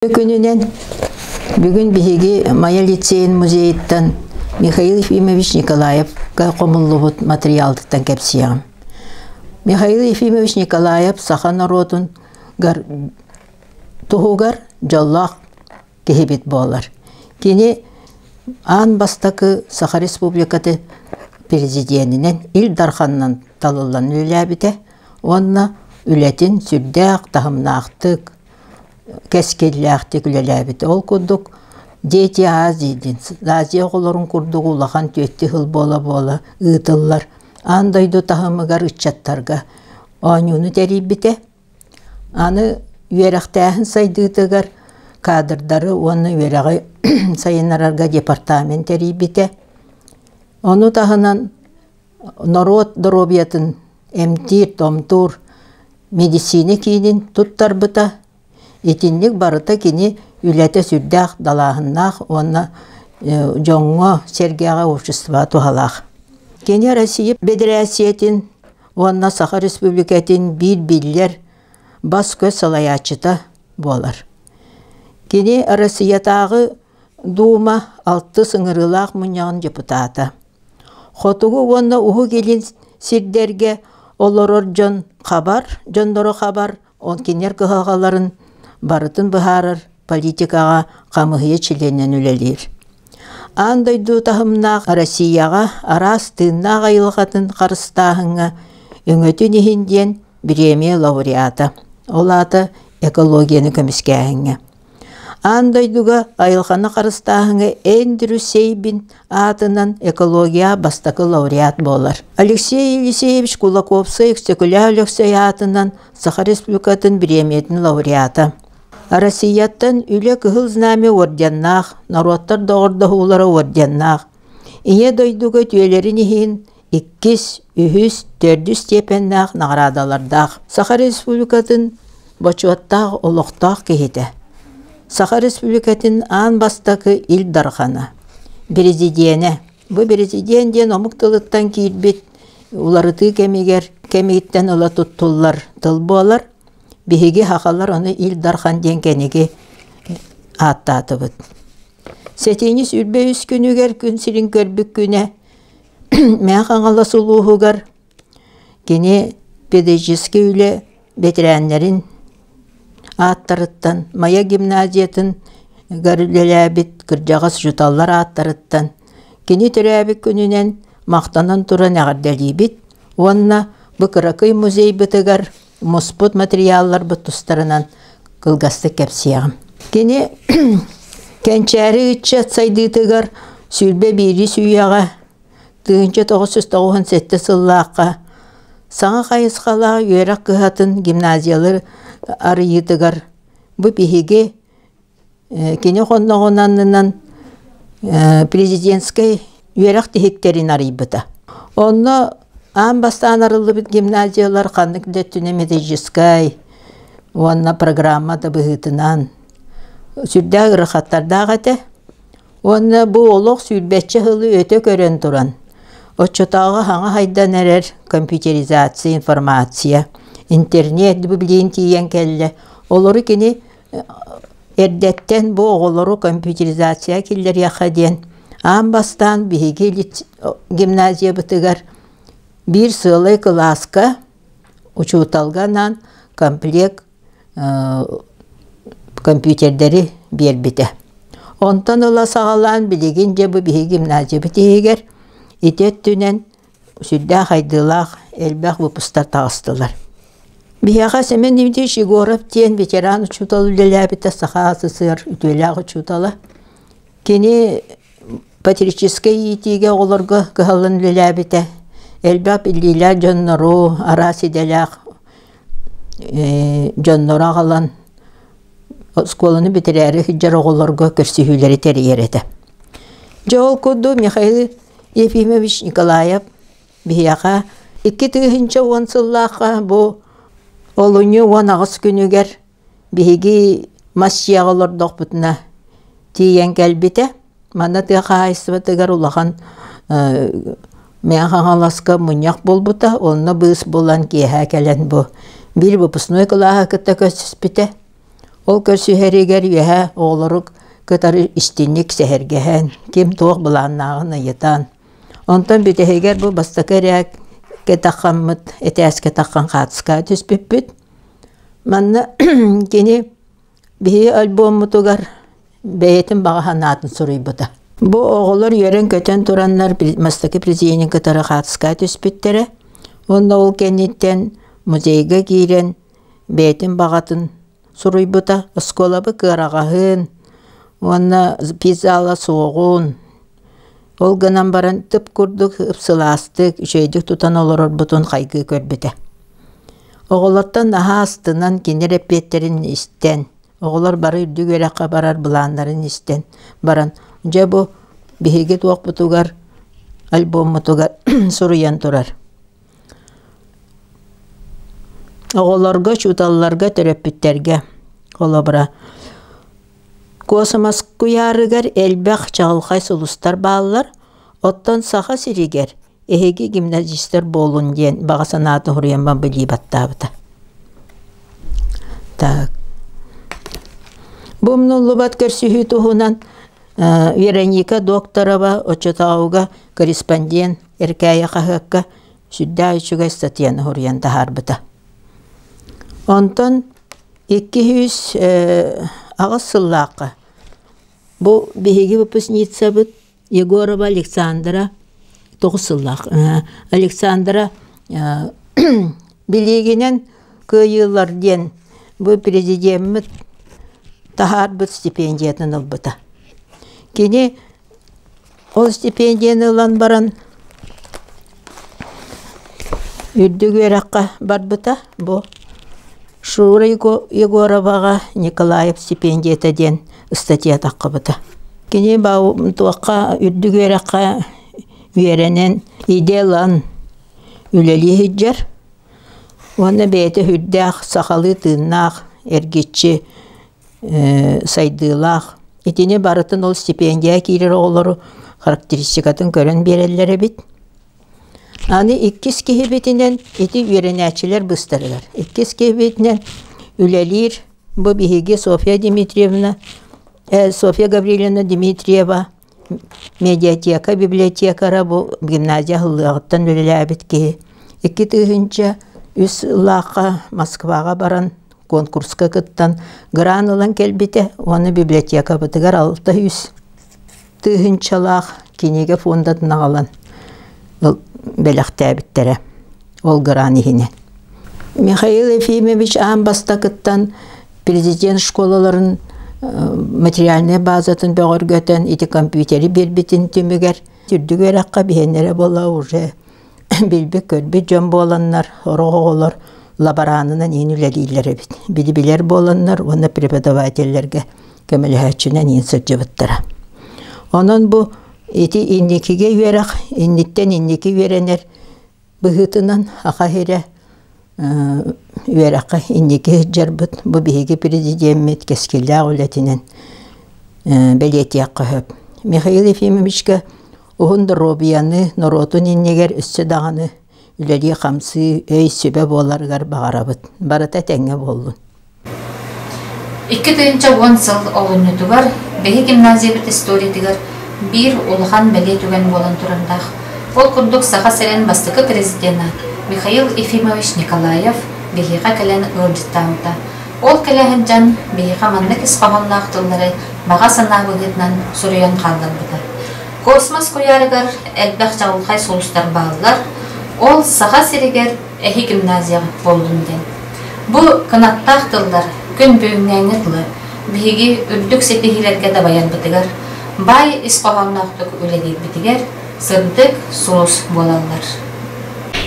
Күнүнэн бүгүн биһиги Майа лицейин музейыттан Михаил Ефимович Николаевка хомуллубут материалтыттан кэпсиэҕим. Михаил Ефимович Николаев саха норуотун туһугар дьоллоох киһибит буолар. Кини аан бастакы Саха Республикатын президенинэн Ил Дарханынан талыллан үлэлээбитэ уонна үлэтин сүрдээх таһымнаахтык кэскиллээхтик үлэлээбит. Ол курдук Дети Азии диэн Азия оҕолорун курдук улахан түөттүү сыл буола-буола ыытыллар аан дойду таһымыгар ыччаттарга оонньууну тэрийбитэ. Аны үөрэхтээһин сайдыытыгар кадрдары уонна үөрэҕи сайыннарарга департамент тэрийбитэ. Ону таһынан норуот доруобуйатын эмтиир-томтуур медицина киинин туттарбыта. Итинник барыта кини үлэтэ сүрдээх далааһыннаах уонна дьоҥҥо, сэргэҕэ, обществоҕа туһалаах. Кини Россия Бэдэрээссийэтин уонна Саха Республикатын биир биллэр бас-көс салайааччыта буолар. Кини Россиятааҕы Дума алтыс ыҥырыылаах мунньаҕын депутата. Хотугу уонна Уһук Илин сирдэргэ олорор дьон хабар, дьоннору хабар, ол кинилэр кыһалҕаларын барытын быһаарар политикаҕа хамыыһыйа чилиэнинэн үлэлиир. Аан дойду таһымнаах Россияҕа араас тыыннаах айылҕатын харыстааһыҥҥа өҥөтүн иһин диэн бириэмийэ лауреата, ол аата экологияны көмүскээһиҥҥэ. Аан дойдуга айылҕаны харыстааһыҥҥа Эндрю Сейбин аатынан экология бастакы лауреат буолар. Алексей Елисеевич Кулаковскай Өксөкүлээх Өлөксөй аатынан Саха Республикатын бириэмийэтин лауреата. Россияттан Үлэ Кыһыл Знамя орденнаах, норуоттар доҕордоһуулара орденнаах, Ийэ дойдуга үтүөлэрин иһин иккис, үһүс, төрдүс степеннээх наҕараадалардаах. Саха Республикатын бочуоттаах олохтоох киһитэ. Саха Республикатын аан бастакы Ил Дархана, президенэ. Бу президент диэн омук тылыттан киирбит уларытыы кэмигэр кэмиттэн ыла туттуллар тыл буолар. Биһиги сахалар ону Ил Дархан диэн кэниги ааттаатыбыт. Сэтинньи 23 күнүгэр күн сирин көрбүт күнэ Мэҥэ Хаҥалас улууһугар кини педагогическай үлэ бэтэрээннэрин ааттарыттан Майа гимназиятын үлэлээбит кырдьаҕас учууталлар ааттарыттан кини төрөөбүт күнүнэн махтанан туран эҕэрдэлиибит уонна бу кыракый музейбытыгар муспут материалларбыт тустарынан кылгастык кэпсиэҕим. Кини кэнчээри ыччат сайдыытыгар 21 үйэҕэ 1997 сыллаахха саҥа хайысхалаах үөрэх кыһатын гимназиялар арыйыытыгар бу биһиги кини хонноҕун аннынан президентскэй үөрэх тиһиктэрин арыйбыта. Онно аан бастаан арыллыбыт гимназиялар ханнык да өттүнэн методическай уонна программа да быһыытынан сүрдээх ыарахаттардаах этэ. Уонна бу олох сүүрбэччэ сылы өтө көрөн туран, оччотооҕу саҥа хайдан эрэр компьютеризация, информация, интернет бу билигин тиийэн кэллэ. Олору кини Эрдэттэн бу оҕолору компьютеризация киллэриэххэ диэн аан бастаан биһиги гимназиябытыгар биир сыалай кылааска учууталга анаан комплект компьютердэри биэрбитэ. Онтон ыла саҕалаан билигин дьэ бу биһиги гимназиябыт иһигэр ити өттүнэн сүрдээх айдыылаах элбэх выпустар таҕыстылар. Биһиэхэ Семен Дмитриевич Егоров диэн ветеран учуутал үлэлээбитэ Саха СССР үтүөлээх учуутала. Кини патриотическай иитиигэ оҕолорго кыһаллан үлэлээбитэ. Элбэх биллиилээх дьоннору, араас идэлээх дьоннору аҕалан оскуоланы бүтэрээри сылдьар оҕолорго көрсүһүүлэри тэрийэр этэ. Дьэ ол курдук Михаил Ефимович Николаев биһиэхэ 2010 сыллаахха бу олунньу 18 күнүгэр биһиги мас дьиэҕэ олордохпутуна тиийэн кэлбитэ. Манна тыа хаһаайыстыбатыгар улахан Мэҥэ Хаҥаласка мунньах буолбута. Онно быыс булан киэһэ кэлэн бу биир выпускной кылааһы кытта көрсүспүтэ. Ол көрсүһэригэр үөһэ оҕолору кытары истинник сэһэргэһэн, ким туох былааннааҕын ыйытан, онтон бүтэһигэр бу бастакы эрээккэ таххаммыт, этээскэ таххан хаатыскаҕа түспүппүт. Манна кини биһиги альбоммутугар бэйэтин баҕа санаатын суруйбута. Бу оҕолор үөрэн-көтөн тураннар бастакы президенин кытары хаатыскаҕа түспүттэрэ. Уонна ол кэнниттэн музейга киирэн бэйэтин баҕатын суруйбута. Оскуолабы кыараҕаһын уонна пиззала суоҕун, ол гынан баран тып курдук ыпсылаастык, үчүгэйдик тутан олорорбутун хайгыы көрбүтэ. Оҕолортон наһаа астынан кинилэр эппиэттэрин истэн, оҕолор бары үрдүк үөрэххэ барар былааннарын истэн баран, дьэ бу биһиги туохпутугар, альбоммутугар суруйан турар. Оҕолорго, учууталларга, төрөппүттэргэ холобура Куосумас куйаарыгар элбэх чаҕылхай сулустар бааллар, оттон Саха сиригэр эһиги гимназистар буолун диэн баҕа санаатын суруйан билии баттаабыта. Так. Бу умнуллубат көрсүһүү туһунан Вероника Докторова оччотооҕуга корреспондент Эркээйи хаһыакка сүрдээх үчүгэй статьяны суруйан таһаарбыта. Онтон 208 сыллаахха бу биһиги выпускницабыт Егорова Александра 9 сыллаах Александра билиигинэн кыайыылар диэн бу президеммит таһаарбыт стипендиятын ылбыта. Кини ол стипендияны ылан баран үрдүк үөрэххэ барбыта. Бу Шура Егороваҕа Николаев стипендията диэн ыстатыйа таххыбыта. Кини туохха үрдүк үөрэххэ үөрэнэн идэ ылан үлэлии сылдьар уонна бэйэтэ сүрдээх сахалыы тыыннаах эргиччи сайдыылаах. Итини барытын ол стипендия киирэр оҕолору характеристикатын көрөн биэрэллэр эбит. Аны иккис киһибитинэн ити үөрэнээччилэр быстарыгар. Иккис киһибитинэн үлэлиир бу биһиги Софья Дмитриевна, Софья Гаврильевна Дмитриева медиатека библиотекара бу гимназия аһыллыаҕыттан үлэлээбит киһи. 2003 сыллаахха Москваҕа баран конкурска кыттан грант ылан кэлбитэ уонна библиотекабытыгар 600 тыһыынчалаах кинигэ фондатын аҕалан бэлэхтээбиттэрэ ол грант иһинэн. Михаил Ефимович аан бастакыттан президент школаларын материальнай базатын бөҕөргөтөн ити компьютери биэрбитин түмүгэр үрдүк үөрэххэ биһиэннэрэ буола уже билбит-көрбүт дьон буоланнар, сорох оҕолор лаборанынан иин үлэлииллэр эбит. Били-билэр буоланнар уонна преподавателлэргэ көмөлөһөөччүнэн иин сылдьыбыттара. Онон бу ити инникигэ үөрэх, инниттэн инники үөрэнэр быһыытынан Аха сирэ үөрэххэ инники сылдьарбыт бу биһиги президеммит кэскиллээх үлэтинэн бэлиэтиэххэ сөп. Михаил Ефимовичка уһун доруобуйаны норуотун иннигэр өссө даҕаны үлэлии-хамсыы, өй-сүбэ буоларыгар баҕарабыт. Барыта этэҥҥэ буоллун. 2010 сыл олунньутугар биһи гимназиябыт историятыгар биир улахан бэлиэ түгэн буолан турардаах. Ол курдук Саха сирин бастакы президена Михаил Ефимович Николаев биһиэхэ кэлэн ыалдьыттаабыта. Ол кэлэ сылдьан биһиэхэ маннык ис хоһоонноох тыллары баҕа санаа быһыытынан суруйан хаалларбыта. Космос куйаарыгар элбэх чаҕылхай сулустар бааллар, ол Саха сиригэр эһи гимназияҕыт буоллун диэн. Бу кынаттаах тыллар күн бүгүҥҥээҥҥи тылы биһиги үрдүк ситиһиилэргэ дабайарбытыгар, баай ис хоһоонноохтук үлэлиирбитигэр сырдык сулус буолаллар.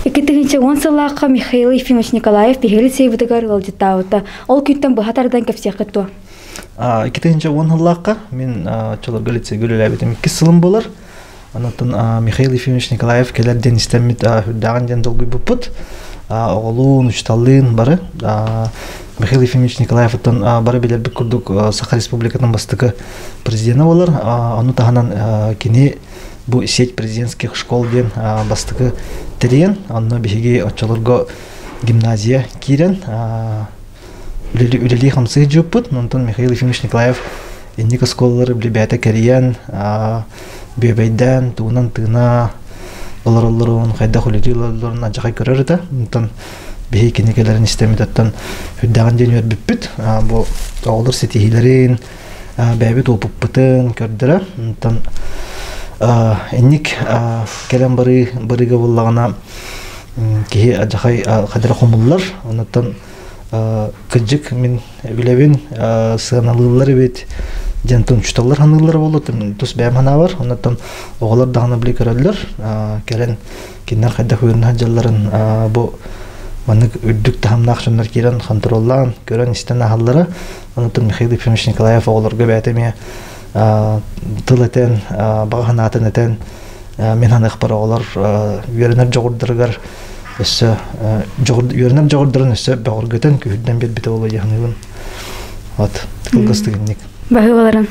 2010 сыллаахха Михаил Ефимович Николаев биһиги лицейбытыгар ыалдьыттаабыта. Ол күнтэн быһа тардан кэпсиэххит дуо? 2010 сыллаахха мин оччолорго лицейгэ үлэлээбитим иккис сылым буолар. Онтон Михаил Ефимович Николаев кэлэр диэн истэммит үрдээҕин диэн долгуйбуппут. Оҕолуун, учууталлыын бары. Михаил Ефимович Николаевтан бары билэрбит курдук Саха Республикатын бастакы президенэ буолар. Ону таһынан кини бу сеть президентских школ диэн бастакы тэрийэн, онно биһиги оччолорго гимназия киирэн. үлэлии хамсыы дьыппыт. Онтон Михаил Ефимович Николаев инник оскуолалары бэйэтэ кэрийэн, бүөбэйдээн, тугунан тыына олороллорун, хайдах үлэлии олороллорун адьахай көрөр этэ. Онтон биһи кини кэлэрин истэммит оттон үрдэҕин диэн үөрбүппүт. Бу оҕолор ситиһиилэрин, бэйэбит уопуппутун көрдөрөр. Онтон инник кэлэн барыы барыыга буллаҕына киһи адьахай хадара хомуллар. Онтон кырдьык мин үлэбин сыаналыыллар эбит диэн учууталлар ханыыллар буолла тус бэйэм санаабар оннуттан оҕолор даҕаны били көрөллөр кэлэн кинилэр хайдах үөрэнэ сылдьалларын бу маннык үрдүк таһымнаах дьоннор киирэн хонтуруоллаан көрөн истэн аһаллара оннуттан Михаил Ефимович Николаев оҕолорго бэйэтэ эмиэ тыл этэн баҕа санаатын этэн мин ханыахпар оҕолор үөрэнэр дьоҕурдарыгар өссө үөрэнэр дьоҕурдарын өссө бөҕөргөтөн күһүрдэн биэрбитэ буолуо дии саныыбын. Вот кылгастык инник. Баһыыбаларын.